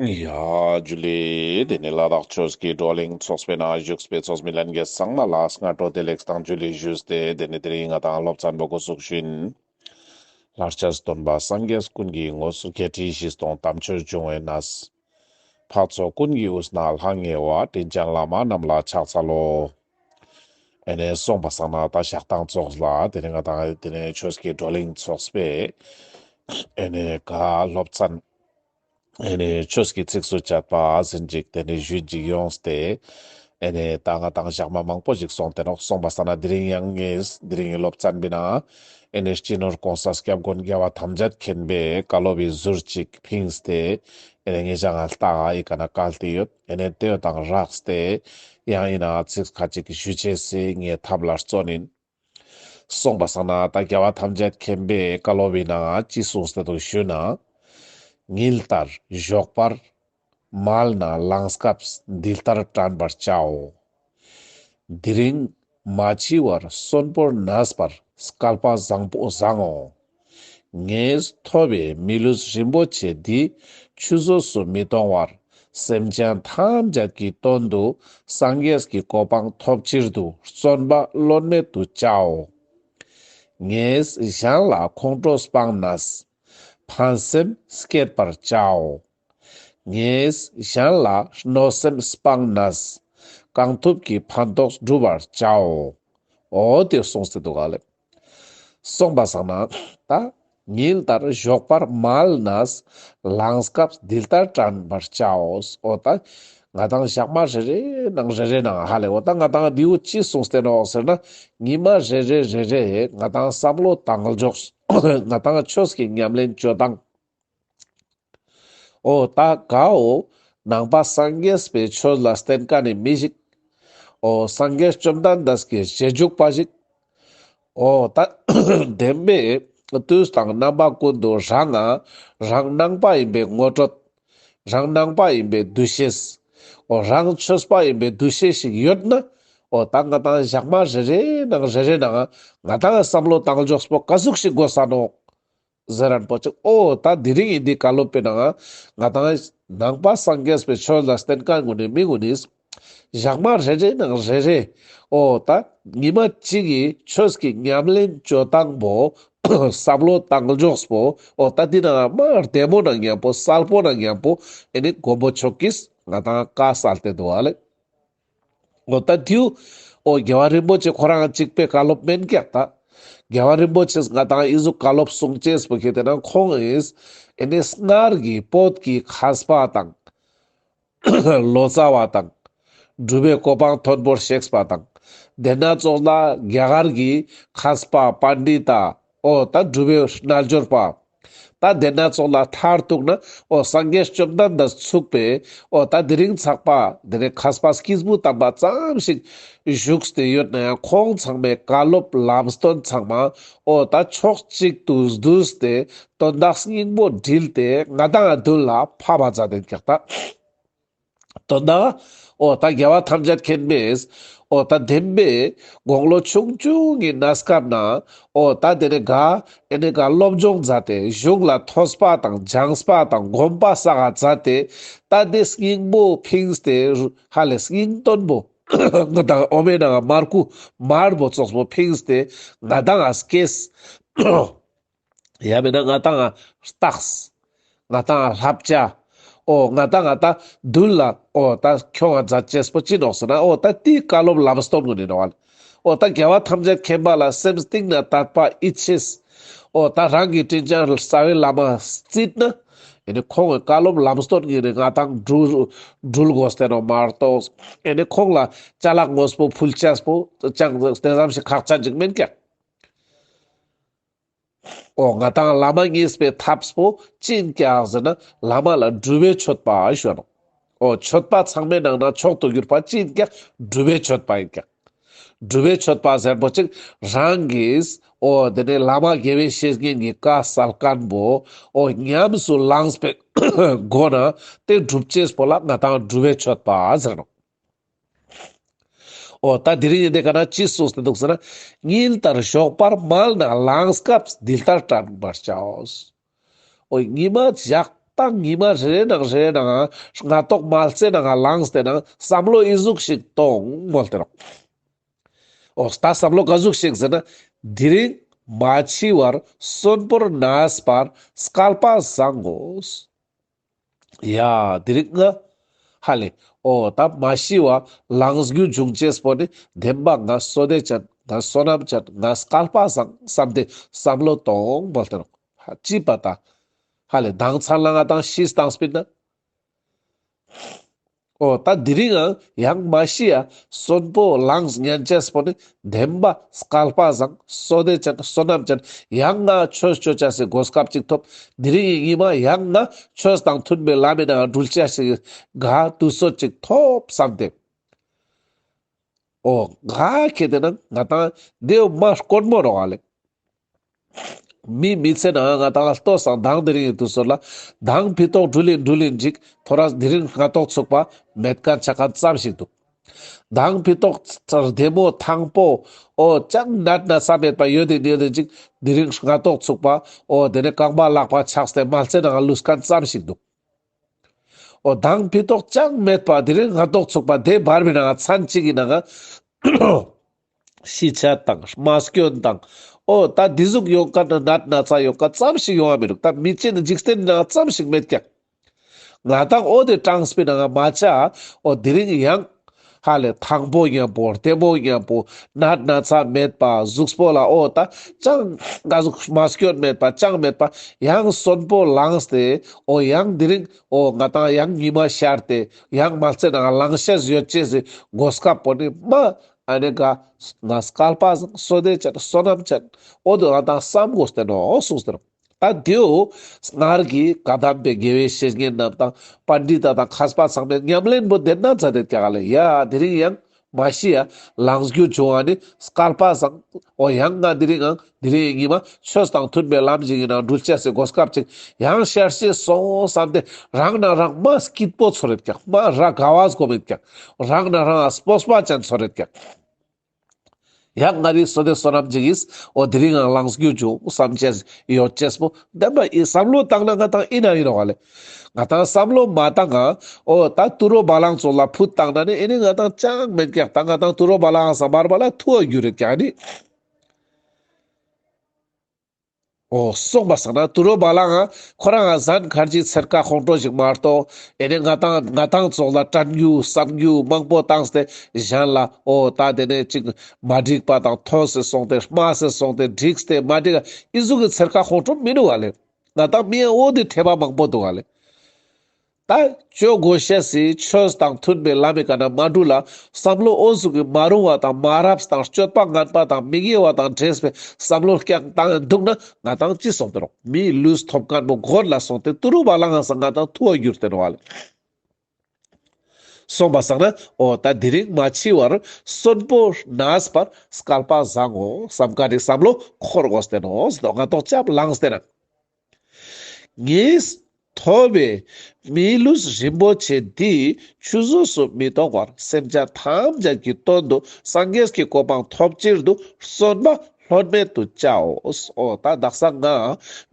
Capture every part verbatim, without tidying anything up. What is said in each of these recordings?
ཡ་ཇུ་ལེ། དེ་ནེ་ལ་དྭགས་ཆོས་ཀྱི་བགྲོ་གླེང་ཚོགས་པའི་ནང་བཞུགས་པའི་ཚོགས་མི་ལྷན་རྒྱས་ཚང་མ་ལ་སྔ་དྲོ་བདེ་ལེགས་དང་ཇུ་ལེ་ཞུས་ཏེ། དེ་ནེ་དེ་རིང་ང་དང་སློབ་ཚན་པོ་འགོ་ཚུགས་ཤིན། ལྷར་བཅས་སྟོན་པ་སངས་རྒྱས་ཀུན་གྱི་དངོས། བརྒྱད་ཁྲི་བཞི་སྟོང་དམ་ཆོས་འབྱུང་བའི་གནས། འཕགས་ཚོགས་ཀུན་གྱི་དབུས་ན་ལྷང་ངེ་བ། དྲིན་ཅན་བླ་མ་རྣམས་ལ་ཕྱག་འཚལ་ལོ། ཨེ་ནེ་སོང་པ་སང་ན་ད་ཞག་དང་ཙོགས་ལ་དེ་ནེ་ང་དང་དེ་ནེ་ཆོས་ཀྱི་བགྲོ་གླེང་ཚོགས་པའི་ཨེ་ནེ་ག་སློབ་ཚན་ཨེ་ནེ་ཆོས་ཀྱི་ཚིགས་སུ་བཅད་པ་ཟིན་ཅིག་དེ་ནེ་ཞུས་ཅིག་ཡོངས་ཏེ། ཨེ་ནེ་ད་ང་དང་ཞག་མ་མང་པོ་ཞིག་སོང་སྟེ་ནོག། སོང་པ་སང་ན་དེ་རིང་ཡང་ངས་དེ་རིང་གི་སློབ་ཚན་པའི་ནང་ཨེ་ནེ་སྤྱི་ནོར་གོང་ས་སྐྱབས་མགོན་རྒྱལ་བ་ཐམས་ཅད་མཁྱེན་པའི་བཀའ་སློབ་བི་ཟུར་ཅིག་ཕིངས་ཏེ། ཨེ་ནེ་ངེད་ཅག་ང་ལྟ་ཨི་ཀ་ན་བཀལ་ཏེ་ཡོད། ཨེ་ནེ་དེ་དང་རགས་ཏེ་ཡང་ཨི་ན་ཚིག་ཁ་ཅིག་ཞུ་ཅེས་སི་ངས་ཐབས་ལ་བརྩོན་ཡིན། སོང་པ་སང་ན་ད་རྒྱལ་བ་ཐམས་ཅད་མཁྱེན་པའི་བཀའ་སློབ་བི་ནང་ཅི་གསུངས་ཏེ་འདུག་ཞུ་ན། ཉིན་ལྟར་ཞོགས་པར་མལ་ན་ལངས་སྐབས་འདི་ལྟར་དྲན་པར་བྱའོ། དེ་རིང་མ་འཆི་བར་གསོན་པོར་གནས་པར་སྐལ་པ་བཟང་པོ་བཟང་ངོ་། ངས་ཐོབ་པའི་མི་ལུས་རིན་པོ་ཆེ་འདི་ཆུད་ཟོས་སུ་མི་གཏོང་བར་སེམས་ཅན་ཐམས་ཅད་ཀྱི་དོན་དུ་སངས་རྒྱས་ཀྱི་གོ་འཕང་ཐོབ་ཕྱིར་དུ་བརྩོན་པ་བློན་མེད་དུ་བྱའོ། ངས་གཞན་ལ་ཁོང་ཁྲོ་སྤངས་ནས་ཕན་སེམས་བསྐྱེད་པར་བྱའོ། ངས་གཞན་ལ་གནོད་སེམས་སྤངས་ནས་གང་ཐུབ་ཀྱིས་ཕན་ཐོགས་བསྒྲུབ་པར་བྱའོ། འོ་དེ་གསུངས་ཏེ་འདུག་ག་ལེ། སོང་པ་སང་ན་ད་ཉིན་ལྟར་ཞོགས་པར་མལ་ནས་ལངས་སྐབས་འདི་ལྟར་དྲན་པར་བྱའོ། འོ་ད་ང་དང་ཞག་མ་རེ་རེ་ནང་རེ་རེ་ནང་ཧ་ལེ། འོ་ད་ང་དང་འདི་འུ་ཅི་གསུངས་ཏེ་ནོག་ཟེར་ན། ཉི་མ་རེ་རེ་རེ་རེ་ང་དང་བསམ་བློ་བཏང་འཇོག། ང་དང་ཆོས་ཀྱི་ཉམས་ལེན་བཅོ་སྟངས། འོ་ད་གའོ་ནང་པ་སངས་རྒྱས་པའི་ཆོས་ལ་བརྟེན་མཁན་ནི་མི་ཞིག། འོ་སངས་རྒྱས་བཅོམ་ལྡན་འདས་ཀྱི་རྗེས་འཇུག་པ་ཞིག། འོ་ད་བདེན་པའི་དུས་དང་རྣམ་པ་ཀུན་ཏུ་རང་ང་རང་ནང་པ་ཡིན་པའི་ངོ་སྤྲོད། རང་ནང་པ་ཡིན་པའི་འདུ་ཤེས། འོ་རང་ཆོས་པ་ཡིན་པའི་འདུ་ཤེས་ཤིག་ཡོད་ན། འོ་ད་ང་དང་ཞག་མ་རེ་རེ་ནང་རེ་རེ་ནང་ང་དང་བསམ་བློ་བཏང་འཇོག་པོ་ག་ཟུག་ཞིག་དགོས་ས་ནོག་ཟེར་རན་པོ་ཅིག། འོ་ད་དེ་རིང་ཡིན་འདི་བཀའ་སློབ་པའི་ནང་ང་དང་ནང་པ་སངས་རྒྱས་པའི་ཆོས་ལ་བརྟེན་མཁན་ཀུན་ནི་མི་ཀུན་ནི་ཞག་མ་རེ་རེ་ནང་རེ་རེ། འོ་ད་ཉི་མ་གཅིག་གི་ཆོས་ཀྱི་ཉམས་ལེན་བཅོ་སྟངས་པོ་བསམ་བློ་བཏང་འཇོག་པོ། འོ་ད་འདི་ནང་མ་བདེ་མོ་ནང་མཉམ་པོ་གསལ་པོ་ནང་མཉམ་པོ་ཨེ་ནི་མགོན་པོ་མཆོག་གིས་ང་དང་བཀའ་སྩལ་ཏེ་འདུག་ཨ་ལེ། འོ་ད་དེའུ། འོ་རྒྱལ་བ་རིན་པོ་ཆེ་ཁོ་རང་གཅིག་པའི་བཀའ་སློབ་མན་ཀྱག་ད། རྒྱལ་བ་རིན་པོ་ཆེས་ང་དང་ཨི་ཟུག་བཀའ་སློབ་གསུང་ཅེས་པོ་ཁེ་ཏེ་ན་ཁོང་ཨིས་ཨེ་ནི་སྔར་གྱི་བོད་ཀྱི་མཁས་པ་དང་། ལོ་ཙཱ་བ་དང་། གྲུབ་པའི་གོ་འཕང་མཐོན་པོར་གཤེགས་པ་དང་། དེ་ན་ཙོགས་ལ་རྒྱ་གར་གྱི་མཁས་པ་པཎྜི་ཏ། འོ་ད་གྲུབ་པའི་རྣལ་འབྱོར་པ། ད་དེ་ན་ཙོགས་ལ་མཐར་གཏུགས་ན་འོ་སངས་རྒྱས་བཅོམ་ལྡན་འདས་ཚུགས་པའི་འོ་ད་དེ་རིང་ཚགས་པ་དེ་ནས་མཁས་པ་སྐྱེས་བུ་དམ་པ་ཙམ་ཞིག་བཞུགས་ཏེ་ཡོད་ན་ཡང་ཁོང་ཚང་མའི་བཀའ་སློབ་ལམ་སྟོན་ཚང་མ་འོ་ད་ཕྱོགས་གཅིག་ཏུ་བསྡུས་ཏེ་དོན་དག་སྙིང་པོ་དྲིལ་ཏེ་ང་དང་མདུན་ལ་ཕབ་པ་མཛད་དེ་ཀྱག་ད། དོན་དག། འོ་ད་རྒྱལ་བ་ཐམས་ཅད་མཁྱེན་པས། འོ་ད་བདེན་པའི་དགུང་ལོ་ཆུང་ཆུང་གི་གནས་སྐབས་ན། འོ་ད་དེ་ནས་ག་ཨེ་ནས་ག་སློབ་སྦྱོང་མཛད་དེ་གཞུང་ལ་ཐོས་པ་དང་སྦྱངས་པ་དང་སྒོམ་པ་བསགས་མཛད་དེ། ད་དེ་སྙིང་པོ་ཕིངས་ཏེ་ཧ་ལས་སྙིང་དོན་པོ། ང་དང་འོ་མའི་ནང་མར་ཁུ་མར་པོ་ཙོགས་པོ་ཕིངས་ཏེ་ང་དང་ང་སྐྱེས། ཡང་མིན་ན་ང་དང་ང་རྟགས། ང་དང་ང་བསླབ་བྱ། འོ་ང་དང་ང་ད་མདུན་ལ་འོ་ད་ཁྱོང་ང་མཛད་ཅེས་པོ་ཅི་ནོག་ཟེར་ན་འོ་ད་དེའི་བཀའ་སློབ་ལམ་སྟོན་ཀུན་ནི་ནོག་ཨ་ལེ། འོ་ད་རྒྱལ་བ་ཐམས་ཅད་མཁྱེན་པ་ལ་སེམས་གཏིང་ན་དད་པ་ཡིད་ཆེས། འོ་ད་རང་གི་དྲིན་ཅན་རྩ་བའི་བླ་མ་བརྩིས་ན། ཨེ་ནི་ཁོང་གི་བཀའ་སློབ་ལམ་སྟོན་ཀུན་ནི་ང་དང་འགྲུལ་འགྲུལ་དགོས་ཏེ་ནོག་མ་གཏོགས། ཨེ་ནི་ཁོང་ལ་ཅ་ལག་དངོས་པོ་ཕུལ་ཅེས་པོ་ཅང་དེ་ཙམ་ཞིག་ཁག་ཅན་ཅིག་མན་ཀྱག། འོ་ང་དང་བླ་མ་མཉེས་པའི་ཐབས་པོ་ཅི་ཡིན་ཀྱག་ཟེར་ན་བླ་མ་ལ་སྒྲུབ་པའི་མཆོད་པ་ཞུ་ནོག། འོ་མཆོད་པ་ཚང་མའི་ནང་ན་མཆོག་ཏུ་གྱུར་པ་ཅི་ཡིན་ཀྱག། སྒྲུབ་པའི་མཆོད་པ་ཡིན་ཀྱག། སྒྲུབ་པའི་མཆོད་པ་ཟེར་པོ་ཅིག་རང་གིས་འོ་དེ་ནས་བླ་མ་དགེ་བའི་བཤེས་གཉེན་གྱི་བཀའ་སྩལ་མཁན་པོ་འོ་ཉམས་སུ་བླངས་པའི་སྒོ་ན་དེ་སྒྲུབ་ཅེས་པོ་ལ་ང་དང་སྒྲུབ་པའི་མཆོད་པ་ཟེར་ནོག། འོ་ད་དེ་རིང་ཡིན་དེ་ག་ན་ཅི་གསུངས་ཏེ་འདུག་ཟེར་ན། ཉིན་ལྟར་ཞོགས་པར་མལ་ནས་ལངས་སྐབས་འདི་ལྟར་དྲན་པར་བྱའོ། འོ་ཉི་མ་ཞག་ ད་ཉི་མ་རེ་རེ་ནང་རེ་རེ་ནང་སྔ་ཏོག་མ་ལྩེ་ནང་ལངས་ཏེ་ནང་བསམ་བློ་ཨི་ཟུག་ཞིག་གཏོང་མོལ་ཏེ་རོག། འོ་ད་བསམ་བློ་ག་ཟུག་ཞིག་ཟེར་ན། དེ་རིང་མ་འཆི་བར་གསོན་པོར་གནས་པར་སྐལ་པ་བཟང་ངོ་། ཡ་དེ་རིང་ང་ཧ་ལེ། འོ་ད་མ་ཤི་བ་ལངས་རྒྱུ་བྱུང་ཅེས་པོ་ནི་བདེན་པ་ང་བསོད་བདེ་ཅན་ང་བསོད་ནམས་ཅན་ང་སྐལ་པ་བཟང་བསམ་སྟེ་བསམ་བློ་གཏོང་མོལ་ཏེ་རོག། ཧ་ཅི་པ་ད་ཧ་ལེ་མདང་ཚང་ལ་ང་དང་ཤི་སྟངས་པིན་ན། འོ་ད་དེ་རིང་ཡང་ཡང་མ་ཤི་ཡ་གསོན་པོ་ལངས་ཉན་ཅེས་པོ་ནི་བདེན་པ་སྐལ་པ་བཟང་བསོད་བདེ་ཅན་བསོད་ནམས་ཅན་ཡང་ང་ཆོས་ཅོ་ཅེས་སི་གོ་སྐབས་ཅིག་ཐོབ། དེ་རིང་ཡི་ཉི་མ་ཡང་ང་ཆོས་དང་མཐུན་པའི་ལམ་མི་ནང་འགྲུལ་ཅེས་སི་ག་དུས་ཚོད་ཅིག་ཐོབ་བསམ་སྟེ། འོ་ག་ཁེ་ཏེ་ན་ང་དང་དེའོ་མ་དཀོན་མོ་རོག་ཨ་ལེ། མི་མི་ཚེ་ནང་ང་དང་ལ་ལྟོས་སང་མདང་དེ་རིང་ཡི་དུས་ཚོད་ལ་མདང་ཕི་ཏོག་འགྲུལ་ལིན་འགྲུལ་ལིན་ཅིག་ཐོ་རས་དེ་རིང་སྔ་ཏོག་ཚུགས་པ་མེད་མཁན་ཆ་མཁན་ཙམ་ཞིག་འདུག། མདང་ཕི་ཏོག་བདེ་མོ་ཐང་པོ་འོ་ཅང་ནད་ན་ཚ་མེད་པ་ཡོད་དེ་ཡོད་དེ་ཅིག་དེ་རིང་སྔ་ཏོག་ཚུགས་པ་འོ་དེ་ནས་རྐང་པ་ལག་པ་ཆགས་ཏེ་མ་ལྩེ་ནང་ལུས་མཁན་ཙམ་ཞིག་འདུག། འོ་མདང་ཕི་ཏོག་ཅང་མེད་པ་དེ་རིང་སྔ་ཏོག་ཚུགས་པ་དེ་བར་བའི་ནང་མཚན་གཅིག་གི་ནང་ང་ཤི་ཆ་དང་རྨ་སྐྱོན་དང་འོ་ད་དེ་ཟུག་ཡོང་མཁན་ནད་ན་ཚ་ཡོང་མཁན་ཙམ་ཞིག་ཡོང་བ་མི་རུག། ད་མི་ཅི་ནི་འཇིག་རྟེན་ནང་ཙམ་ཞིག་མེད་ཀྱག། ང་དང་འོ་དེ་གྲངས་པའི་ནང་ང་མ་ཆ་འོ་དེ་རིང་ཡང་ཧ་ལེ་ཐང་པོ་མཉམ་པོ་བདེ་མོ་མཉམ་པོ་ནད་ན་ཚ་མེད་པ་གཟུགས་པོ་ལ་འོ་ད་ཅང་ག་ཟུག་རྨ་སྐྱོན་མེད་པ་ཅང་མེད་པ་ཡང་གསོན་པོ་ལངས་ཏེ་འོ་ཡང་དེ་རིང་འོ་ང་དང་ཡང་ཉི་མ་ཤར་ཏེ་ཡང་མ་ལྩེ་ནང་ལངས་ཤེས་ཡོད་ཅེས་སི་གོ་སྐབས་པོ་ནི་མ་ཨ་ནི་ག་ང་སྐལ་པ་བཟང་བསོད་བདེ་ཅན་བསོད་ནམས་ཅན་འོ་དེ་ང་དང་བསམ་དགོས་ཏེ་ནོག་གསུངས་ཏེ་ནོག། ད་དེའོ་སྔར་གྱི་བཀའ་གདམས་པའི་དགེ་བའི་བཤེས་གཉེན་རྣམས་དང་པཎྜི་ཏ་དང་མཁས་པ་ཚང་མས་ཉམས་ལེན་པོ་དེ་ན་མཛད་དེ་ཀྱག་ལེ། ཡ་དེ་རིང་ཡང་མ་ཤི་ཡ་ལངས་རྒྱུ་བྱུང་བ་ནི་སྐལ་པ་བཟང་། འོ་ཡང་ང་དེ་རིང་ཡང་དེ་རིང་ཉི་མ་ཆོས་དང་མཐུན་པའི་ལམ་ཞིག་གི་ནང་འགྲུལ་ཅེས་སི་གོ་སྐབས་ཅིག་ཡང་ཤར་ཤེས་སོང་བསམ་སྟེ་རང་ན་རང་མ་སྐྱིད་པོ་ཚོར་རེད་ཀྱག། མ་ར་དགའ་བ་སྒོམ་མེད་ཀྱག། རང་ན་རང་ཨ་སྤོབས་པ་ཅན་ཚོར་རེད་ཀྱག། ཡང་ང་རི་བསོད་བདེ་བསོད་ནམས་ཅིག་ཨིན། འོ་དེ་རིང་ང་ལངས་རྒྱུ་བྱུང་བསམ་ཅེས་ཡོད་ཅེས་པོ་བདེན་པ་ཨི་བསམ་བློ་བཏང་ན་ང་དང་ཨི་ན་ཨིན་རོག་ལེ། ང་དང་བསམ་བློ་མ་བཏང་ང་འོ་ད་ཏུ་རོ་བ་ལང་ཙོགས་ལ་ཕུད་བཏང་ན་ནི་ཨི་ནི་ང་དང་ཅང་མེད་ཀྱག། ད་ང་དང་ཏུ་རོ་བ་ལང་ས་མར་བ་ལ་ཐུ་བ་རྒྱུ་རེད་ཀྱག་ནི། འོ་སོང་པ་སང་ན་ཏུ་རོ་བ་ལང་ང་ཁོ་རང་ང་ཟན་ཁར་ཅིག་ཚེར་ཀ་ཁོང་ཁྲོ་ཞིག་མ་གཏོགས་ཨེ་ནི་ང་དང་ང་དང་ཙོགས་ལ་དྲན་རྒྱུ་བསམ་རྒྱུ་མང་པོ་བཏང་སྟེ་གཞན་ལ་འོ་ད་དེ་ནས་ཅིག་མ་འགྲིག་པ་དང་ཐོས་སེ་སོང་སྟེ་སྨྲ་སེ་སོང་སྟེ་འགྲིག་སྟེ་མ་འགྲིག་ཨི་ཟུག་གི་ཚེར་ཀ་ཁོང་ཁྲོ་མི་འདུག་ག་ལེ། ང་དང་མི་ཡང་འོ་དེ་ཐེ་བ་མང་པོ་འདུག་ག་ལེ། ད་ཅོ་དགོས་ཤེས་སི་ཆོས་དང་མཐུན་པའི་ལམ་མི་ཀ་ན་མ་འགྲུལ་ལ་བསམ་བློ་འོ་ཟུག་གི་མ་རུང་བ་དང་མ་རབས་དང་སྤྱོད་པ་ངན་པ་དང་མི་དགེ་བ་དང་འདྲེས་པའི་བསམ་བློ་རྐྱང་བཏང་འདུག་ན་ང་དང་ཅི་སོང་སྟེ་རོག། མིའི་ལུས་ཐོབ་མཁན་མོ་སྒོར་ལ་སོང་སྟེ་ཏུ་རུ་བ་ལང་ང་སང་ང་དང་ཐུ་བ་གྱུར་ཏེ་རོག་ལེ། སོང་པ་སང་ན་འོ་ད་དེ་རིང་མ་འཆི་བར་གསོན་པོ་གནས་པར་སྐལ་པ་བཟང་ངོ་བསམ་ཀ་རིག་བསམ་བློ་འཁོར་དགོས་ཏེ་ནོག། ང་དང་ཅབ་ལངས་ཏེ་ན། ངས་ཐོབ་པའི་མིའི་ལུས་རིན་པོ་ཆེ་འདི་ཆུད་ཟོས་སུ་མི་གཏོང་བར་སེམས་ཅན་ཐམས་ཅད་ཀྱི་དོན་དུ་སངས་རྒྱས་ཀྱི་གོ་འཕང་ཐོབ་ཕྱིར་དུ་བརྩོན་པ་ལྷོད་མེད་དུ་བྱའོ། འོ་ད་དག་ས་ང་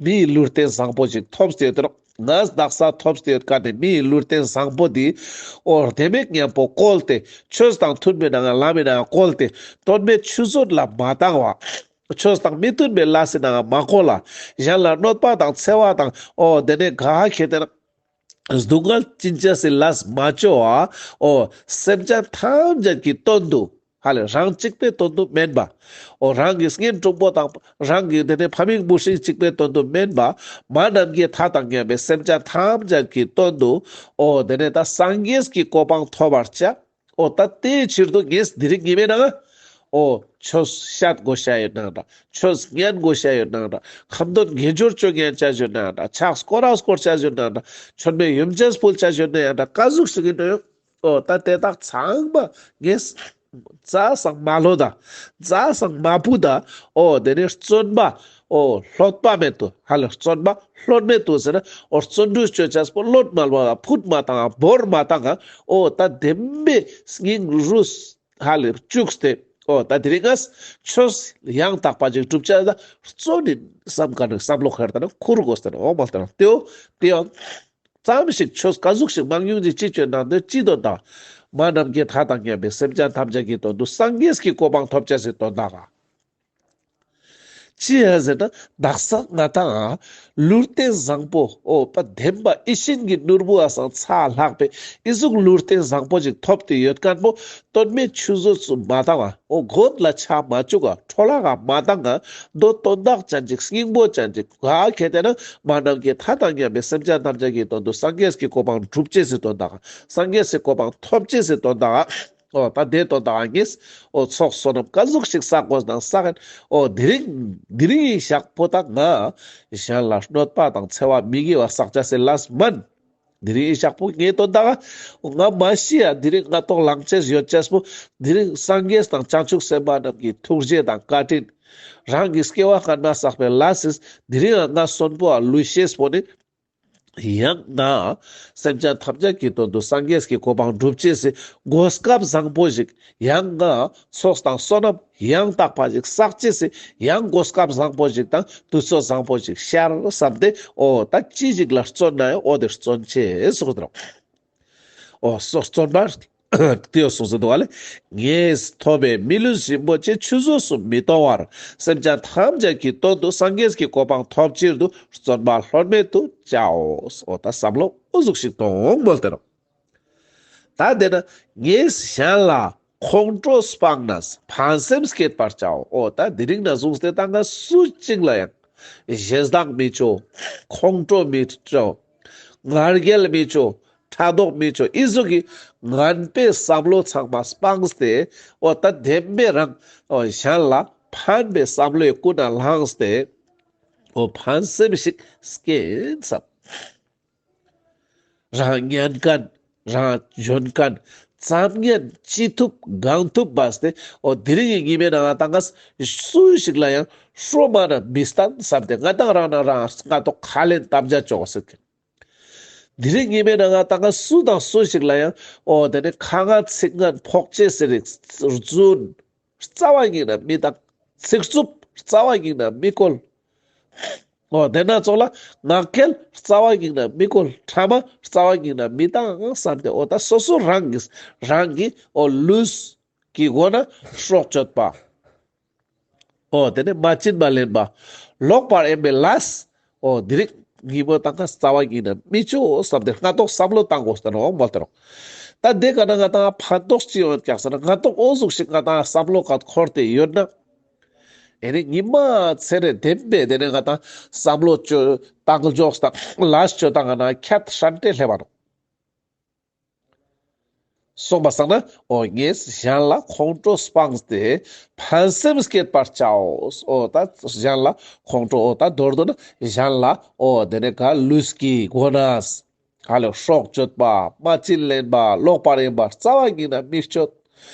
མིའི་ལུས་རྟེན་བཟང་པོ་ཞིག་ཐོབ་སྟེ་ཡོད་དེ་ནོག། ང་དག་ས་ཐོབ་སྟེ་ཡོད་ཀ་ནས་མིའི་ལུས་རྟེན་བཟང་པོ་འདི་འོ་བདེ་མེད་མཉམ་པོ་བཀོལ་ཏེ་ཆོས་དང་མཐུན་པའི་ནང་ལམ་མི་ནང་བཀོལ་ཏེ་དོན་མེད་ཆུད་ཟོས་ལ་མ་བཏང་བ། ཆོས་དང་མི་མཐུན་པའི་ལས་སི་ནང་མ་གོ་ལ། གཞན་ལ་གནོད་པ་དང་འཚེ་བ་དང་འོ་དེ་ནས་ག་ཁེ་ཏེ་ན་སྡུག་བསྔལ་ཅིན་ཅེས་སི་ལས་མ་ཅོ་བ། འོ་སེམས་ཅན་ཐམས་ཅད་ཀྱི་དོན་དུ་ཧ་ལེ་རང་གཅིག་པའི་དོན་དུ་མེན་པ། འོ་རང་གི་གཉེན་དྲུང་པོ་དང་རང་གི་དེ་ནས་ཕ་མིང་བུ་སྲིང་གཅིག་པའི་དོན་དུ་མེན་པ། མ་ནམ་མཁའི་མཐའ་དང་མཉམ་པའི་སེམས་ཅན་ཐམས་ཅད་ཀྱི་དོན་དུ་འོ་དེ་ནས་ད་སངས་རྒྱས་ཀྱི་གོ་འཕང་ཐོབ་པར་བྱ། འོ་ད་དེའི་ཕྱིར་དུ་ངས་འདི་རིགས་ཉི་མའི་ནང་འོ་ཆོས་བཤད་དགོས་ཤ་ཡོད་ནང་འདྲ། ཆོས་ཉན་དགོས་ཤ་ཡོད་ནང་འདྲ། ཁ་འདོན་དགེ་སྦྱོར་ཅོ་ཉན་ཆ་ཡོད་ནང་འདྲ། ཕྱག་སྐོར་ར་སྐོར་ཆ་ཡོད་ནང་འདྲ། མཆོད་མེ་ཡོན་ཆབ་ཕུལ་ཆ་ཡོད་ནང་འདྲ། ག་ཟུག་ཞིག་ཡིན་ནོ། འོ་ད་དེ་དག་ཚང་མ་ངས་རྩ་སང་མ་ལྷོད་ད། རྩ་སང་མ་ཕུད་ད། འོ་དེ་ནས་བརྩོན་པ་འོ་ལྷོད་པ་མེད་དུ་ཧ་ལེ་བརྩོན་པ་ལྷོད་མེད་དུ་ཟེར་ན་འོ་བརྩོན་འགྲུས་ཅོ་ཆས་པོ་ལྷོད་མ་ལྷོད་ད་ཕུད་མ་བཏང་བོར་མ་བཏང་འོ་ད་བདེན་པའི་སྙིང་རུས་ཧ་ལེ་བཅུག་སྟེ་འོ་ད་དེ་རིང་ངས་ཆོས་ཡང་དག་པ་ཅིག་སྒྲུབ་ཆ་ད་བརྩོན་ནི་བསམ་ག་ནས་བསམ་བློ་ཁེར་ད་ན་ཁུར་དགོས་ཏེ་ན་འོ་མ་ལྟ་ན་དེའོ་དེའང་། ཙམ་ཞིག་ཆོས་ག་ཟུག་ཞིག་མང་ཉུང་ཅིག་ཅི་ཅོ་ནང་དོན་ཅི་དོན་དག་མ་ནམ་མཁའི་མཐའ་དང་མཉམ་པའི་སེམས་ཅན་ཐམས་ཅད་ཀྱི་དོན་དུ་སངས་རྒྱས་ཀྱི་གོ་འཕང་ཐོབ་ཅེས་སི་དོན་དག་ག་ཅི་ཡ་ཟེར་ན་དག་ས་ང་ཏང་ལུས་རྟེན་བཟང་པོ་འོ་པ་ལྡན་པ་ཡིད་བཞིན་གྱི་ནོར་བུ་བ་སང་ཚ་ལྷག་པའི་ཨི་ཟུག་ལུས་རྟེན་བཟང་པོ་ཞིག་ཐོབ་སྟེ་ཡོད་མཁན་པོ་དོན་མེད་ཆུད་ཟོས་སུ་མ་བཏང་བ་འོ་གོན་ལ་ཆ་མ་བཅུག་ག་འཕྲོ་བརླག་ག་མ་བཏང་ག་མདོ་དོན་དག་ཅན་ཅིག་སྙིང་པོ་ཅན་ཅིག་ག་ཁེ་ཏེ་ན་མ་ནམ་མཁའི་མཐའ་དང་མཉམ་པའི་སེམས་ཅན་ཐམས་ཅད་ཀྱི་དོན་དུ་སངས་རྒྱས་ཀྱི་གོ་འཕང་སྒྲུབ་ཅེས་སི་དོན་དག་ག་སངས་རྒྱས་སི་གོ་འཕང་ཐོབ་ཅེས་སི་དོན་དག་ག་འོ་ད་དེ་དོན་དག་ག་ངེས། འོ་ཚོགས་བསོད་ནམས་ག་ཟུག་ཞིག་བསགས་དགོས་དང་བསགས་ཡིན། འོ་དེ་རིང་དེ་རིང་ཞག་པོ་ད་ང་གཞན་ལ་གནོད་པ་དང་འཚེ་བ་མི་དགེ་བ་བསགས་ཅེས་སི་ལས་མན། དེ་རིང་ཞག་པོ་ངའི་དོན་དག་ག་ང་མ་ཤི་ཡ་དེ་རིང་ང་ཐོག་ལངས་ཅེས་ཡོད་ཅེས་པོ་དེ་རིང་སངས་རྒྱས་དང་བྱང་ཆུབ་སེམས་དཔའ་རྣམས་ཀྱི་ཐུགས་རྗེ་དང་བཀའ་དྲིན། རང་གི་སྐྱེ་བ་སྔན་མ་བསགས་པའི་ལས་སི་དེ་རིང་ང་གསོན་པོ་ལུས་ཤེས་པོ་ནི། ཡང་ང་སེམས་ཅན་ཐམས་ཅད་ཀྱི་དོན་དུ་སངས་རྒྱས་ཀྱི་གོ་འཕང་སྒྲུབ་ཅེས་སི་གོ་སྐབས་བཟང་པོ་ཞིག་ཡང་ང་ཚོགས་དང་བསོད་ནམས་ཡང་དག་པ་ཞིག་བསགས་ཅེས་སི་ཡང་གོ་སྐབས་བཟང་པོ་ཞིག་དང་དུས་ཚོད་བཟང་པོ་ཞིག་ཤར་བསམ་སྟེ་འོ་ད་ཅི་ཞིག་ལ་བརྩོན་ན་ཡང་འོ་དེ་བརྩོན་ཅེས་སོགས་དང་། འོ་སོགས་བརྩོན་པ་དེ་ཡོད་གསུངས་སུ་འདུག་བ་ལེ། ངས་ཐོབ་པའི་མི་ལུས་རིན་པོ་ཆེ་ཆུད་ཟོས་སུ་མི་གཏོང་བར་སེམས་ཅན་ཐམས་ཅད་ཀྱི་དོན་དུ་སངས་རྒྱས་ཀྱི་གོ་འཕང་ཐོབ་ཕྱིར་དུ་བརྩོན་པ་ལྷོད་མེད་དུ་བྱའོ། འོ་ད་བསམ་བློ་འོ་ཟུག་ཞིག་གཏོང་མོལ་ཏེ་རོ། ད་དེ་ན་ངས་གཞན་ལ་ཁོང་ཁྲོ་སྤངས་ནས་ཕན་སེམས་བསྐྱེད་པར་བྱའོ། འོ་ད་དེ་རིང་ན་བཟུང་སྟེ་ད་ང་སུ་གཅིག་ལ་ཡང་ཞེ་སྡང་མི་ཅོ། ཁོང་ཁྲོ་མི་ཅོ། ང་རྒྱལ་མི་ཅོ། ཕྲག་དོག་མི་ཅོ། ཨི་ཟུག་གི་ངན་པའི་བསམ་བློ་ཚང་མ་སྤངས་ཏེ་འོ་ད་བདེན་པའི་རང་འོ་གཞན་ལ་ཕན་པའི་བསམ་བློའི་ཀུན་ནས་བསླངས་ཏེ་འོ་ཕན་སེམས་ཤིག་སྐྱེན་བསམ། རང་ཉན་མཁན་རང་འཇོན་མཁན་ཙམ་ཉན་ཅི་ཐུབ་གང་ཐུབ་བས་ཏེ་འོ་དེ་རིང་གི་ཉི་མའི་ནང་ང་ད་ང་སུ་ཞིག་ལ་ཡང་ཧྲོ་མ་ན་མི་སྟན་བསམ་སྟེ་ང་དང་རང་ན་རང་ང་ཐོག་ཁ་ལེན་དམ་བཅའ་ཅོག་ཟེར་གི། དེ་རིང་ཉི་མའི་ནང་ང་ད་ང་སུ་དང་སུ་ཞིག་ལ་ཡང་འོ་དེ་ནི་ཁ་ངན་ཚིག་ངན་ཕོག་ཅེས་ཟེར་རིགས་རྫུན་རྩ་བ་ཉིད་ནས་མི་བཏང་། ཚིག་རྩུབ་རྩ་བ་ཉིད་ནས་མི་བཀོལ། འོ་དེ་ན་ཙོགས་ལ་ངག་འཁྱལ་རྩ་བ་ཉིད་ནས་མི་བཀོལ། ཕྲ་མ་རྩ་བ་ཉིད་ནས་མི་བཏང་བསམ་སྟེ་འོ་ད་སོ་སོ་རང་གིས་རང་གི་འོ་ལུས་ཀྱི་སྒོ་ནས་སྲོག་གཅོད་པ། འོ་དེ་ནས་མ་བྱིན་པ་ལེན་པ། ལོག་པར་གཡེམ་པའི་ལས། འོ་དེ་རིགས་ཉིན་མོ་དང་ཁ་རྩ་བ་ཉིད་ནས་མི་ཅོ་བསམ་སྟེ་སྔ་ཐོག་བསམ་བློ་བཏང་དགོས་ཏེ་ནོག་མོལ་ཏེ་ནོག། ད་དེ་ག་ན་ང་དང་ཕན་ཐོགས་ཅི་ཡོང་ཀྱག་ཟེར་ན་སྔ་ཐོག་འོ་ཟུག་ཞིག་ང་དང་བསམ་བློ་ཁ་འཁོར་ཏེ་ཡོད་ན། ཨེ་ནི་ཉི་མ་ཚེ་རེ་བདེན་པའི་དེ་ནས་ང་དང་བསམ་བློ་ཅོ་བཏང་འཇོག་སྟངས་ལས་ཅོ་སྟངས་ང་ན་ཁྱད་ཧྲན་ཏེ་སླེབས་པ་ནོག། གསུངས་པ་སང་ན་འོ་ངས་གཞན་ལ་ཁོང་ཁྲོ་སྤངས་ཏེ་ཕན་སེམས་བསྐྱེད་པར་བྱའོ། འོ་ད་གཞན་ལ་ཁོང་ཁྲོ་འོ་ད་མདོར་བསྡུ་ན་གཞན་ལ་འོ་དེ་ནས་ག་ལུས་ཀྱི་སྒོ་ནས་ག་ལས་སྲོག་གཅོད་པ་མ་བྱིན་ལེན་པ་ལོག་པར་གཡེམ་པ་རྩ་བ་ཉིད་ནས་མི་སྤྱོད།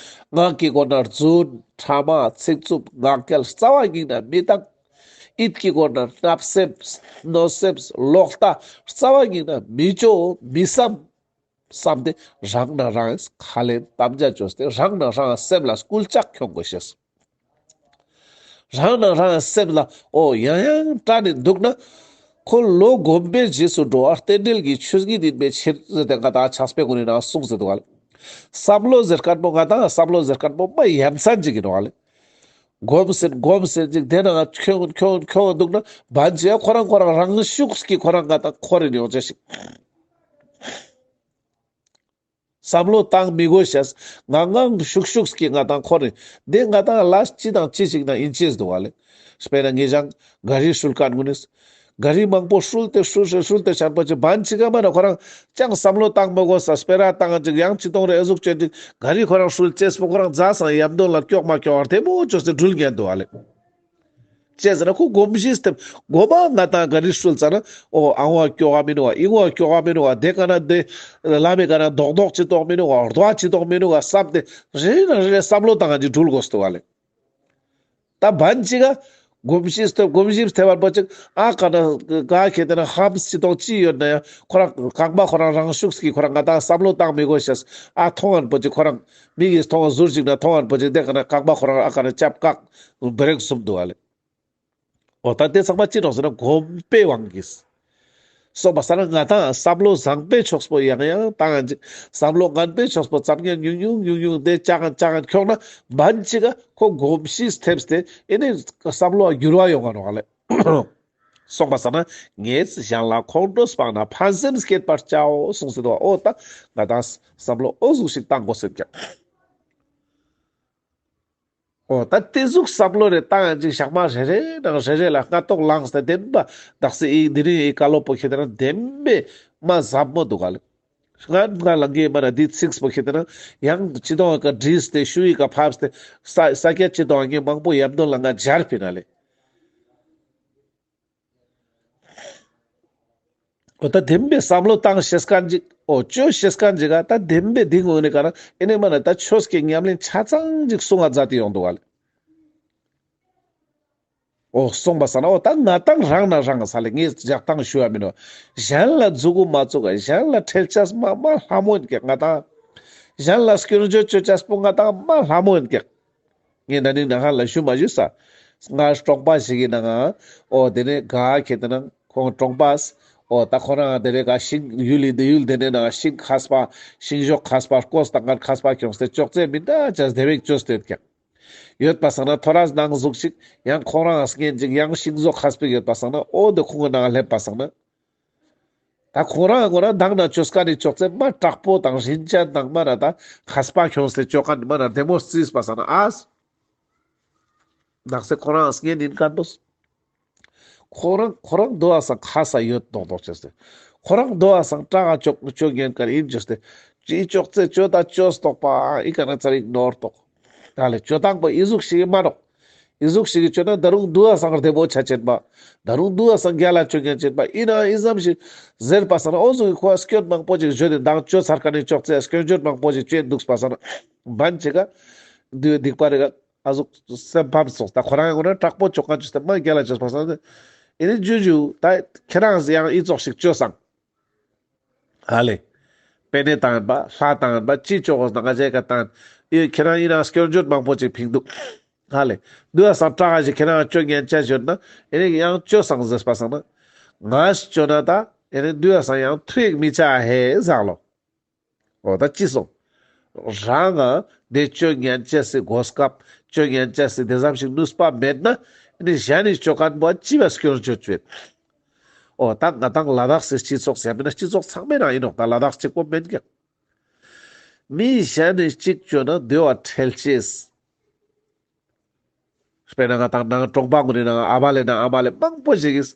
ངག་གི་སྒོ་ནས་རྫུན་ཕྲ་མ་ཚིག་རྩུབ་ངག་འཁྱལ་རྩ་བ་ཉིད་ནས་མི་བཏང་། ཡིད་ཀྱི་སྒོ་ནས་བརྣབ་སེམས་གནོད་སེམས་ལོག་ལྟ་རྩ་བ་ཉིད་ནས་མི་ཅོ་མི་བསམ། བསམ་སྟེ་རང་ན་རང་ཁ་ལེན་དམ་བཅའ་བཅོས་ཏེ་རང་ན་རང་སེམས་ལ་སྐུལ་ལྕག་ཁྱོང་དགོས་ཤེས། རང་ན་རང་སེམས་ལ་འོ་ཡང་ཡང་དྲན་ནས་འདུག་ན། ཁོ་ལོ་གོམས་པའི་རྗེས་སུ་འགྲོ་བ་རྟེན་འབྲེལ་གྱི་ཆོས་ཉིད་ཡིན་པའི་ཕྱིར་ཟེར་ཏེ་ང་དང་ཕྱག་དཔེ་ཀུན་ནི་ནང་གསུངས་ཟེར་འདུག་ག་ལེ། བསམ་བློ་ཟེར་མཁན་པོ་ང་དང་བསམ་བློ་ཟེར་མཁན་པོ་མ་ཡ་མཚན་ཅིག་ཡིན་ནོག་ག་ལེ། གོམས་ཟེར་གོམས་ཟེར་ཅིག་དེ་ནང་ཁྱོང་ཁྱོང་ཁྱོང་འདུག་ན་བན་ཅིག་ཁོ་རང་ཁོ་རང་རང་ཤུགས་ཀྱིས་ཁོ་རང་ང་དང་འཁོར་རེ་ཡོང་ཅེས་ཤིག། བསམ་བློ་བཏང་མི་དགོས་ཤེས། ངང་ངང་ཤུགས་ཤུགས་ཀྱིས་ང་དང་འཁོར་རེ། དེ་ང་དང་ལས་ཅི་དང་ཅི་ཞིག་ན་ཡིན་ཅེས་འདུག་ག་ལེ། དཔེར་ན་ངེད་ཅག་ག་རི་ཧྲུལ་མཁན་ཀུན་ནི། ག་རི་མང་པོ་ཧྲུལ་ཏེ་ཧྲུལ་ཏེ་ཧྲུལ་ཏེ་ཆེན་པོ་ཅིག་བན་ཅིག་ག་མ་ན་ཁོ་རང་ཅང་བསམ་བློ་བཏང་མི་དགོས་ས་སྤེ་ར་བཏང་ཅིག་ཡང་ཅི་གཏོང་རེ་ཨེ་ཟུག་ཅན་ཅིག་ག་རི་ཁོ་རང་ཧྲུལ་ཅེས་པོ་ཁོ་རང་རྫ་སང་ཡམ་དོན་ལ་ཀྱོག་མ་ཀྱོག་བདེ་མོ་བཅོས་ཏེ་འགྲུལ་ཉན་འདུག་ག་ལེ། ཅི་ཟེར་ན་ཁོ་གོམས་གཤིས་དེ་གོ་མ་ང་དང་ག་རི་ཧྲུལ་ཙ་ན་འོ་ཨ་བ་ཀྱོག་ག་མི་ནུག་ག་ཨི་བ་ཀྱོག་ག་མི་ནུག་ག་དེ་ག་ན་དེ་ལ་མི་ག་ན་རྡོག་རྡོག་ཅི་གཏོང་མི་ནུག་ག་རྡོ་ཅི་གཏོང་མི་ནུག་ག་བསམ་སྟེ་རེ་ན་རེ་བསམ་བློ་བཏང་ཅིག་འགྲུལ་དགོས་འདུག་ག་ལེ། ད་བན་ཅིག་ག་གོམས་གཤིས་དེ་གོམས་གཤིས་ཐེབས་པ་ཅིག་ཨ་ག་ན་ག་ཁེ་དེ་ན་ཧམ་ཅི་གཏོང་ཅི་ཡོད་ན་ཡང་ཁོ་རང་རྐང་པ་ཁོ་རང་རང་ཤུགས་ཀྱིས་ཁོ་རང་ང་དང་བསམ་བློ་བཏང་མི་དགོས་ཤེས་ཨ་མཐོང་ངན་པོ་ཅིག་ཁོ་རང་མིག་གིས་མཐོང་ཟུར་ཅིག་ན་མཐོང་ངན་པོ་ཅིག་དེ་ག་ན་རྐང་པ་ཁོ་རང་ཨ་ག་ན་ཅབ་བཀག་བེ་རེག་གསུམ་འདུག་ག་ལེ། འོ་ད་དེ་ཚང་མ་ཅི་ནོག་ཟེར་ན་གོམས་པའི་དབང་གིས། སོང་པ་སང་ན་ང་ཏང་བསམ་བློ་བཟང་པོའི་ཕྱོགས་པོ་ཡང་ཡང་བཏང་ཡིན་ཅིག། བསམ་བློ་ངན་པའི་ཕྱོགས་པོ་ཙམ་ཉན་ཉུང་ཉུང་ཉུང་ཉུང་དེ་ཅག་གན་ཅག་གན་ཁྱོང་ན་བན་ཅིག་ག་ཁོ་གོམས་གཤིས་ཐེབས་ཏེ་ཨེ་ནི་བསམ་བློ་འགྱུར་བ་ཡོང་ང་ནོག་ལེ། སོང་པ་སང་ན་ངས་གཞན་ལ་ཁོང་ཁྲོ་སྤངས་ན་ཕན་སེམས་བསྐྱེད་པར་བྱའོ་གསུངས་ཟེར་དོ། འོ་ད་ང་ཏང་བསམ་བློ་འོ་ཟུག་ཞིག་བཏང་དགོས་ཟེར་ཀྱང་། འོ་ད་དེ་ཟུག་བསམ་བློ་རེ་བཏང་ཡང་ཅིག་ཞག་མ་རེ་རེ་ནང་རེ་རེ་ལ་སྔ་ཏོག་ལངས་ཏེ་བདེན་པ་དག་སེ་ཨི་འདི་རིང་ཨི་བཀའ་སློབ་པོ་ཁྱེར་ཏེ་ན་བདེན་པའི་མ་ཟབ་མོ་འདུག་ག་ལེ། ང་ང་ལ་ངའི་མ་ན་འདི་ཚིགས་པོ་ཁྱེར་ཏེ་ན་ཡང་ཅི་དོང་ཀ་བྲིས་ཏེ་ཤུ་ཡི་ཀ་ཕབས་ཏེ་ས་ས་སྐྱ་ཅི་དོང་ངའི་མང་པོ་ཡབ་འདོན་ལ་ང་སྦྱར་ཕིན་ན་ལེ། འོ་ད་བདེན་པའི་བསམ་བློ་བཏང་ཤེས་མཁན་ཅིག། འོ་བཅོ་ཤེས་མཁན་ཅིག་ག་ད་བདེན་པའི་འདི་ངོས་ནས་ག་ན་ཨེ་ནས་མ་ན་ད་ཆོས་ཀྱི་ཉམས་ལེན་ཆ་ཚང་ཅིག་གསུང་ང་མཛད་དེ་ཡོང་འདུག་ག་ལེ། འོ་སོང་པ་སང་ན་འོ་ད་ང་ཏང་རང་ན་རང་ས་ལེ། ངས་ཇག་ཏང་ཞུ་བ་མིན་ནོ། གཞན་ལ་མཛུ་གུ་མ་བཙུགས་ག་གཞན་ལ་ཁྲེལ་ཆས་མ་མ་ལྷ་མོ་ཡིན་ཀྱག་ང་ཏང་། གཞན་ལ་སྐྱོན་བརྗོད་བཅོ་ཆས་པོ་ང་ཏང་མ་ལྷ་མོ་ཡིན་ཀྱག། ངས་ན་ནིང་ནང་ཧ་ལ་ཞུ་མ་ཞུས་ས། ང་གྲོང་པ་ཞིག་གི་ནང་ང་འོ་དེ་ནས་ག་ཁྱེར་ཏེ་ན་ཁོང་གྲོང་པ་འོ་ད་ཁོ་རང་དེ་རེ་ག་ཤིང་ཡུལ་ལི་དེ་ཡུལ་དེ་ནས་ནང་ཤིང་ཁས་པ་ཤིང་གཞོག་ཁས་པ་ཀོས་དང་ངར་ཁས་པ་ཁྱོངས་ཏེ་ཅོག་ཙེ་མི་འདྲ་ཅས་དེ་བེག་ཅོས་ཏེ་ཡོད་ཀྱག། ཡོད་པ་སང་ན་ཐོ་རས་ནང་ཟུག་ཅིག་ཡང་ཁོང་རང་སྔན་ཅིག་ཡང་ཤིང་བཟོ་ཁས་པ་ཡོད་པ་སང་ན་འོ་དེ་ཁོང་གི་ནང་སླེབས་པ་སང་ན། ད་ཁོང་རང་ཁོང་རང་དང་ན་ཅོས་ཀ་ནི་ཅོག་ཙེ་མ་དྲག་པོ་དང་རིན་ཅན་དང་མ་ན་ད་ཁས་པ་ཁྱོངས་ཏེ་ཅོ་ཀ་ནི་མ་ན་བདེ་མོ་རྩིས་པ་སང་ན་ཨ། ནག་སེ་ཁོ་རང་སྔན་ཡིན་མཁན་པོ། ཁོ་རང་ཁོ་རང་དོ་བ་སང་ཁ་ས་ཡོད་མདོག་མདོག་བྱས་ཏེ། ཁོ་རང་དོ་བ་སང་སྐྲག་ག་ཅོག་ཅོ་ཉན་མཁན་ཡིན་བྱས་ཏེ། ཅི་ཅོག་ཙེ་ཅོ་ད་ཅོ་སྟོག་པ་ཨི་ཀ་ན་ཙ་རིག་ནོར་ཏོག། ད་ལེ་ཅོ་སྟངས་པོ་ཨི་ཟུག་ཞིག་མ་ནོག། ཨི་ཟུག་ཞིག་ཅོ་ན་ད་རུང་དོ་བ་སང་བདེ་མོ་ཆ་ཅན་པ། ད་རུང་དོ་བ་སང་རྒྱལ་ལ་ཅོ་ཉན་ཅན་པ་ཨི་ན་ཨི་ཙམ་ཞིག་ཟེར་པ་སང་ན་འོ་ཟུག་གི་ཁོ་སྐྱོན་མང་པོ་ཅིག་བརྗོད་དེ་མདང་ཅོ་ཚར་མཁན་ནི་ཅོག་ཙེ་སྐྱོན་བརྗོད་མང་པོ་ཅིག་ཅོས་འདུག་པ་སང་ན་བན་ཅིག་ག་དུས་སྡིག་པ་རེ་ག། ཨ་ཟུག་སེམས་ཕམ་སོང་། ད་ཁོ་རང་ཡང་ཁོ་རང་དྲག་པོ་ཅོ་མཁན་ཅོས་ཏེ་མ་རྒྱལ་ལ་ཅོས་པ་སང་ན། ཨེ་ནི་ཇུ་ཇུ་ད་ཁྱེད་རང་ཡང་ཨི་ཙོགས་ཤིག་ཅོས་སང་། ཧ་ལེ། པེ་ནེ་བཏང་ཡིན་པ་ལྷ་བཏང་ཡིན་པ་ཅི་ཅོ་དགོས་ན་ང་ཅག་ག་བཏང་ཡིན། ཁྱེད་རང་ཡིན་ན་སྐྱོན་བརྗོད་མང་པོ་ཅིག་ཕིང་འདུག། ཧ་ལེ། དུ་ཡ་སང་དྲག་ག་ཞིག་ཁྱེད་རང་ཅོ་ཉན་ཆ་ཞོར་ན་ཨེ་ནི་ཡང་ཅོས་སང་ཟེར་པ་སང་ན། ང་ཅོ་ན་ད་ཨེ་ནི་དུ་ཡ་སང་ཡང་ཐུ་ཡིག་མི་ཆ་ཧེ་ཟག་ལོ། འོ་ད་ཅི་སོང་། རང་ང་དེ་ཅོ་ཉན་ཅེས་སི་གོ་སྐབས་ཅོ་ཉན་ཅེས་སི་དེ་ཙམ་ཞིག་ནུས་པ་མེད་ན་ནི་གཞན་ནི་ཅོ་མཁན་པོ་ཅི་བ་སྐྱོན་བརྗོད་བྱེད། འོ་ད་ང་དང་ལ་དྭགས་སི་སྤྱི་ཚོགས་ཟེར་མིན་ན་སྤྱི་ཚོགས་ཚང་མའི་ནང་ཡིན་ནོག། ད་ལ་དྭགས་གཅིག་པོ་མིན་ཀྱང་། མི་གཞན་ནི་གཅིག་ཅོ་ན་དེ་བ་ཁྲེལ་ཅེས། དཔེར་ན་ང་དང་ནང་གྲོང་པ་ངོ་རེ་ནང་ཨ་བ་ལེ་ནང་ཨ་མ་ལེ་མང་པོ་ཞིག་གིས་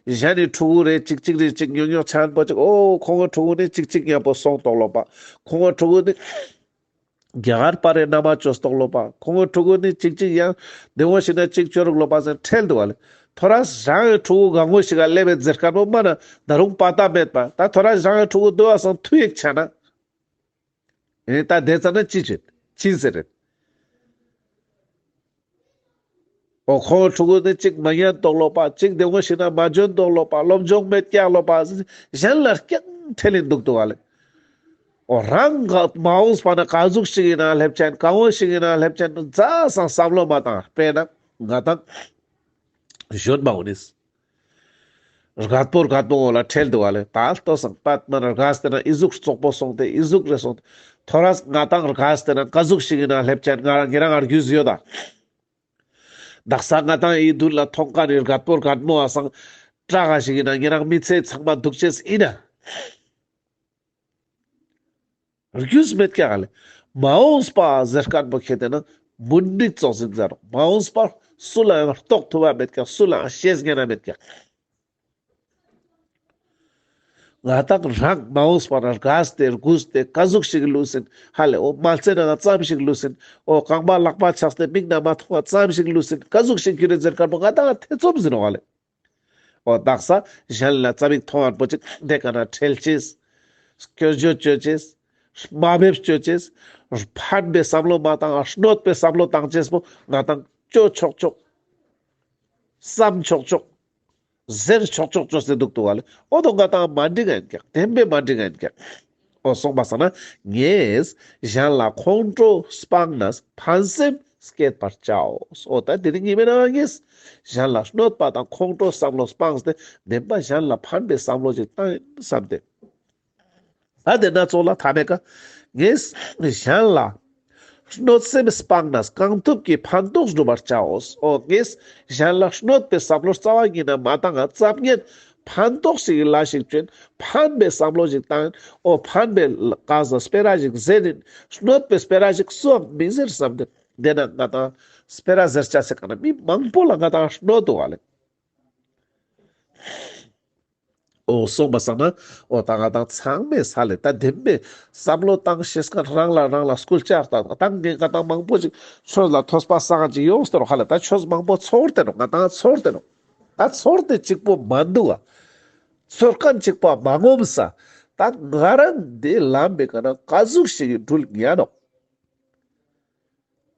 གཞན་ནི་ཕྲུ་གུ་རེ་གཅིག་གཅིག་རེ་གཅིག་ཉོག་ཉོག་ཆ་མཁན་པོ་ཅིག། ཨོ་ཁོང་གི་ཕྲུ་གུ་ནི་གཅིག་གཅིག་མཉམ་པོ་སོང་ཏོག་ལོ་པ། ཁོང་གི་ཕྲུ་གུ་ནི་རྒྱ་གར་པ་རེ་མནའ་མ་ཅོས་ཏོག་ལོ་པ། ཁོང་གི་ཕྲུ་གུ་ནི་གཅིག་གཅིག་ཡང་དེ་འོ་ཞིག་ན་གཅིག་ཅོ་རུག་ལོ་པ་ཟེར་ཁྲེལ་འདུག་བ་ལེ། ཐོ་རས་རང་གི་ཕྲུ་གུ་གང་བོ་ཞིག་ག་སླེབས་པའི་ཟེར་མཁན་པོ་མ་ན་ད་རུང་པ་ཏ་མེད་པ། ད་ཐོ་རས་རང་གི་ཕྲུ་གུ་དུ་བ་སང་ཐུ་ཡིག་ཆ་ན། ཨེ་ད་དེ་ཙ་ན་ཅི་བྱེད་ཅི་ཟེར་རེད། འོ་ཁོང་ཕྲུ་གུ་ནི་གཅིག་མ་ཉན་ཏོག་ལོ་པ། གཅིག་དེ་འོ་ཞིག་ན་མ་འཇོན་ཏོག་ལོ་པ། སློབ་སྦྱོང་མེད་ཀྱག་ལོ་པ། གཞན་ལ་རྐྱང་ཁྲེལ་ལིན་འདུག་ཏོ་བ་ལེ། འོ་རང་ག་མ་འོངས་པ་ན་ག་ཟུག་ཞིག་ཡིན་ན་སླེབས་ཅན་གང་འོ་ཞིག་ཡིན་ན་སླེབས་ཅན་ཛ་སང་བསམ་བློ་མ་བཏང་། དཔེར་ན་ང་དང་གཞོན་མ་འོ་ནིས། རྒད་པོ་རྒད་མོ་ལ་ཁྲེལ་འདུག་བ་ལེ། ད་ལྟོ་སང་པད་མ་ན་རྒས་ཏེ་ན་ཨི་ཟུག་རྩོག་པོ་སོང་སྟེ་ཨི་ཟུག་རེ་སོང་སྟེ། ཐོ་རས་ང་དང་རྒས་ཏེ་ན་ག་ཟུག་ཞིག་ཡིན་ན་སླེབས་ཅན་ང་རང་ངེ་རང་ང་རྒྱུས་ཡོད་ད། དག་ས་ང་དང་ཨི་དུན་ལ་མཐོང་མཁན་ནི་རྒད་པོ་རྒད་མོ་བ་སང་སྐྲག་ག་ཞིག་ཡིན་ན་ངེ་རང་མི་ཚེ་ཚང་མ་འདུག་ཅེས་ཡིན་ན། རྒྱུས་མེད་ཀྱག་ལེ། མ་འོངས་པ་ཟེར་མཁན་པོ་ཁྱེད་དེ་ན་མུན་ནག་ཙོགས་ཟིན་ཟེར་རོ། མ་འོངས་པ་སུ་ལའང་རྟོགས་ཐུབ་པ་མེད་ཀྱག། སུ་ལའང་ཤེས་ཉན་ན་མེད་ཀྱག། ང་དང་རང་མ་འོངས་པ་ན་རྒས་ཏེ་རྒུད་དེ་ག་ཟུག་ཞིག་ལུས་ཟིན་ཧ་ལེ། འོ་མལ་ཚེ་ནང་ཙམ་ཞིག་ལུས་ཟིན། འོ་རྐང་པ་ལག་པ་ཆག་སྟེ་མིག་ན་མ་མཐོང་བ་ཙམ་ཞིག་ལུས་ཟིན། ག་ཟུག་ཞིག་གྱུར་རེད་ཟེར་མཁན་པོ་ང་དང་ཐེ་ཚོམ་ཟིན་ནོག་ལེ། འོ་དག་ས་གཞན་ལ་ཙ་པིག་མཐོང་བ་པོ་ཅིག་དེ་ཀ་ན་ཁྲེལ་ཅེས། སྐྱོན་བརྗོད་ཅོ་ཅེས། དམའ་འབེབས་ཅོ་ཅེས། ཕན་པའི་བསམ་བློ་མ་བཏང་། གནོད་པའི་བསམ་བློ་བཏང་ཅེས་པོ་ང་དང་ཅོ་ཆོག་ཆོག། བསམ་ཆོག་ཆོག། ཟེར་ཆོག་ཆོག་ཅོས་ཏེ་འདུག་ཏོ་བ་ལེ། འོ་དོ་ང་དང་མ་འགྲིག་ཡིན་ཀྱག། བདེན་པའི་མ་འགྲིག་ཡིན་ཀྱག། འོ་སོང་པ་སང་ན་ངས་གཞན་ལ་ཁོང་ཁྲོ་སྤངས་ན་ཕན་སེམས་ བསྐྱེད་པར་བྱའོ། འོ་ད་དེ་རིང་ཉི་མའི་ནང་ངས་གཞན་ལ་གནོད་པ་དང་ཁོང་ཁྲོའི་བསམ་བློ་སྤངས་ཏེ་བདེན་པ་གཞན་ལ་ཕན་པའི་བསམ་བློ་ཞིག་བཏང་ཡིན་བསམ་སྟེ། ད་དེ་ན་ཚོགས་ལ་ཐ་མའི་ཀ་ངས་གཞན་ལ་གནོད་སེམས་སྤངས་ནས་གང་ཐུབ་ཀྱིས་ཕན་ཐོགས་སྒྲུབ་པར་བྱའོ། འོ་ངས་གཞན་ལ་གནོད་པའི་བསམ་བློ་རྩ་བ་ཉིད་ནས་མ་བཏང་ང་ཙམ་ཉན། ཕན་ཐོགས་ཤིག་ལ་ཞིག་བཅོན། ཕན་པའི་བསམ་བློ་ཞིག་བཏང་། འོ་ཕན་པའི་ག་ཟ་སྤེ་ར་ཞིག་ཟེར་ཡིན། གནོད་པའི་སྤེ་ར་ཞིག་སུའང་མི་ཟེར་བསམ་སྟེ། དེ་ན་ང་དང་སྤེ་ར་ཟེར་ཆ་སེ་ག་ན་མི་མང་པོ་ལ་ང་དང་གནོད་འདུག་ག་ལེ། འོ་སོང་པ་སང་ན་འོ་ད་ང་དང་ཚང་མས་ཧ་ལས་ད་བདེན་པའི་བསམ་བློ་བཏང་ཤེས་མཁན་རང་ལ་རང་ལ་སྐུལ་ལྕག་དང་ད་ངས་ང་དང་མང་པོ་ཅིག་ཆོས་ལ་ཐོས་པ་སང་ཅིག་ཡོངས་ཏེ་རོ། ཧ་ལས་ད་ཆོས་མང་པོ་ཚོར་ཏེ་རོ། ང་དང་ཚོར་ཏེ་རོ། ད་ཚོར་ཏེ་གཅིག་པོ་མ་འདུག་ག། ཚོར་མཁན་གཅིག་པོ་མ་ངོམས་ས། ད་ང་རང་འདི་ལམ་པའི་ཀ་ན་ག་ཟུག་ཞིག་གི་འགྲུལ་ཉན་ནོག།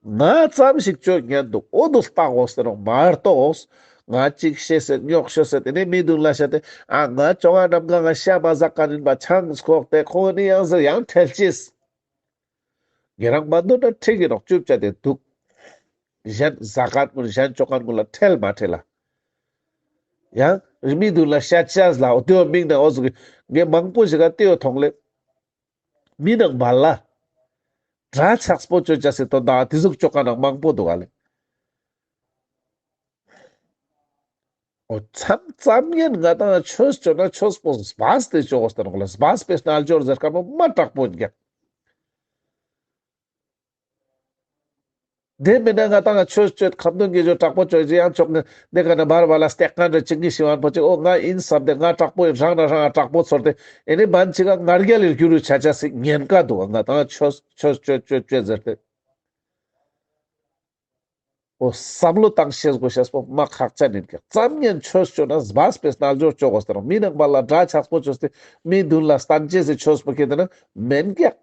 ང་ཙམ་ཞིག་བཅོ་ཉན་འདུག། འོ་དུ་ལྟ་དགོས་ཟེར་རོ། མ་གཏོགས་ང་གཅིག་ཤེས་ཟེར་རྙོག་ཤོས་ཟེར་དེ་ནས་མི་མདུན་ལ་བཤད་དེ། ཨ་ང་བཅོ་ལྔ་ནམ་ག་ང་ཤ་མ་ཟ་མཁན་ཡིན་པ་ཆང་ཁོག་སྟེ་ཁོང་ནི་ཡང་ཟེར་ཡང་ཁྲེལ་ཅེས། ངེད་རང་མ་འདུག་ན་ཁྲེལ་གི་རོགས་ཅུབ་བྱ་དེ་འདུག། གཞན་ཟ་མཁན་ཀུན་གཞན་བཅོ་མཁན་ཀུན་ལ་ཁྲེལ་མ་ཁྲེལ་ལ། ཡང་མི་མདུན་ལ་བཤད་ཅེས་ལ་འོ་དེའོ་མིང་ན་འོ་ཟུག་གི་ངས་མང་པོ་ཞིག་ག་དེའོ་མཐོང་ལེ། མི་ནང་བལ་ལ། དགྲ་ཆགས་པོ་བཅོ་ཅེས་སི་དོན་དག་དེ་ཟུག་བཅོ་མཁན་ནང་མང་པོ་འདུག་ག་ལེ། འོ་ཙམ་ཙམ་ཡན་ང་དང་ཆོས་བཅོ་ན་ཆོས་པོ་སྦས་ཏེ་བཅོ་དགོས་ཏེ་ནོག་ལེ། སྦས་པའི་རྣལ་འབྱོར་ཟེར་མཁན་པོ་མ་དྲག་པོ་ཡིན་ཀྱང་། དེ་མིན་ན་ང་དང་ཆོས་བཅོས་ཁ་འདོན་དགེ་སྦྱོར་དྲག་པོ་བཅོ་ཅེས་ཡང་ཆོག་ནི་དེ་ག་ན་བར་བར་ལ་སྟེགས་མཁན་རེ་གཅིག་གཉིས་ཤིག་བན་པོ་ཅིག་འོ་ང་ཡིན་བསམ་སྟེ་ང་དྲག་པོ་ཡིན་རང་ན་རང་ང་དྲག་པོ་ཚོར་ཏེ་ཨེ་ནི་བན་ཅིག་ག་ང་རྒྱལ་ལ་འགྱུར་རུ་ཆ་ཅེས་སི་ཉེན་ཁ་འདུག། ང་དང་ཆོས་ཆོས་བཅོས་བཅོས་བཅོས་ཟེར་ཏེ། འོ་བསམ་བློ་བཏང་ཤེས་དགོས་ཤེས་པོ་མ་ཁག་ཅན་ཡིན་ཀྱང་། ཙམ་ཡན་ཆོས་བཅོ་ན་སྦས་པའི་རྣལ་འབྱོར་བཅོ་དགོས་ཏེ་རང་། མི་ནང་བལ་ལ་དགྲ་ཆགས་པོ་བཅོས་ཏེ་མི་མདུན་ལ་སྟན་ཅེས་སི་ཆོས་པོ་ཁེ་དེ་ན་མེན་ཀྱང་།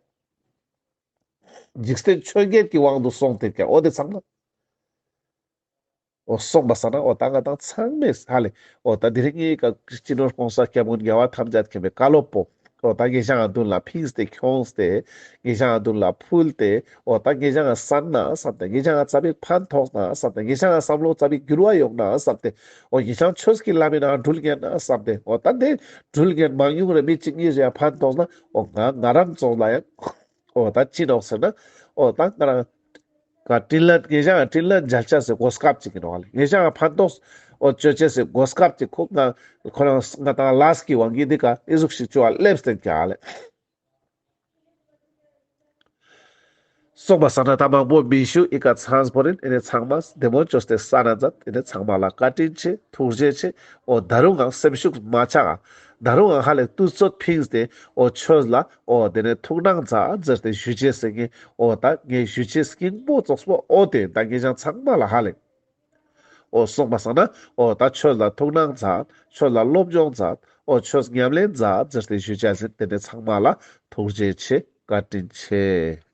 འཇིག་རྟེན་ཆོས་བརྒྱད་ཀྱི་དབང་དུ་སོང་སྟེ་ཀྱང་འོ་དེ་ཚང་མ། འོ་སོང་པ་སང་ན་འོ་ད་ང་དང་ཚང་མས་ཧ་ལས་འོ་ད་དེ་རིང་ངི་ཀ་སྤྱི་ནོར་༸གོང་ས་༸སྐྱབས་མགོན་རྒྱལ་བ་ཐམས་ཅད་མཁྱེན་པའི་བཀའ་སློབ་པོ་འོ་ད་ངེད་ཅག་མདུན་ལ་ཕིངས་ཏེ་ཁྱོངས་ཏེ་ངེད་ཅག་མདུན་ལ་ཕུལ་ཏེ་འོ་ད་ངེད་ཅག་གསན་ན་བསམ་སྟེ། ངེད་ཅག་ཙ་པིག་ཕན་ཐོགས་ན་བསམ་སྟེ། ངེད་ཅག་བསམ་བློ་ཙ་པིག་འགྱུར་བ་ཡོང་ན་བསམ་སྟེ། འོ་ངེད་ཅག་ཆོས་ཀྱི་ལམ་མི་ནང་འགྲུལ་ཉན་ན་བསམ་སྟེ། འོ་ད་དེ་འགྲུལ་ཉན་མང་ཉུང་རེ་མི་གཅིག་གཉིས་རེ་ཕན་ཐོགས་ན་འོ་ང་ང་རང་ཚོ་ལ་ཡང་འོ་ད་ཅི་ནོག་ཟེར་ན་འོ་ད་ང་རང་ཀ་དྲིན་ལན་ངེད་ཅག་དྲིན་ལན་འཇལ་ཅེས་སི་གོ་སྐབས་ཅིག་ཡིན་ནོག་ལེ། ངེད་ཅག་ཕན་ཐོགས་འོ་བཅོ་ཅེས་སི་གོ་སྐབས་ཅིག་ཁོ་ང་ཁོ་རང་ང་དང་ལས་ཀྱི་དབང་གིས་འདི་ཀ་ཨི་ཟུག་ཞིག་བཅོ་བ་སླེབས་ཏེ་ཀྱག་ལེ། སོང་པ་སང་ན་ད་མང་པོ་མི་ཞུ། ཨི་ཀ་ཚང་པོ་རིན། ཨི་ནི་ཚང་མ་བདེ་མོ་བཅོས་ཏེ་ས་ན་མཛད། ཨི་ནི་ཚང་མ་ལ་བཀའ་དྲིན་ཆེ། ཐུགས་རྗེ་ཆེ། འོ་ད་རུང་ངང་སེམས་ཤུགས་མ་ཆག་ཨ། ད་རུང་ངང་ཧ་ལས་དུས་ཚོད་ཕིངས་ཏེ་འོ་ཆོས་ལ་འོ་དེ་ནས་ཐུགས་སྣང་མཛད་ཟེར་ཏེ་ཞུ་ཅེས་སི་ངས་འོ་ད་ངས་ཞུ་ཅེས་སྙིང་པོ་ཙོགས་པོ་འོ་དེ་ད་ངེད་ཅག་ཚང་མ་ལ་ཧ་ལས། འོ་སོང་པ་སང་ན་འོ་ད་ཆོས་ལ་ཐུགས་སྣང་མཛད། ཆོས་ལ་སློབ་སྦྱོང་མཛད། འོ་ཆོས་ཉམས་ལེན་མཛད་ཟེར་ཏེ་ཞུ་ཅེས་ཡིན། དེ་ནས་ཚང་མ་ལ་ཐུགས་རྗེ་ཆེ། བཀའ་དྲིན་ཆེ།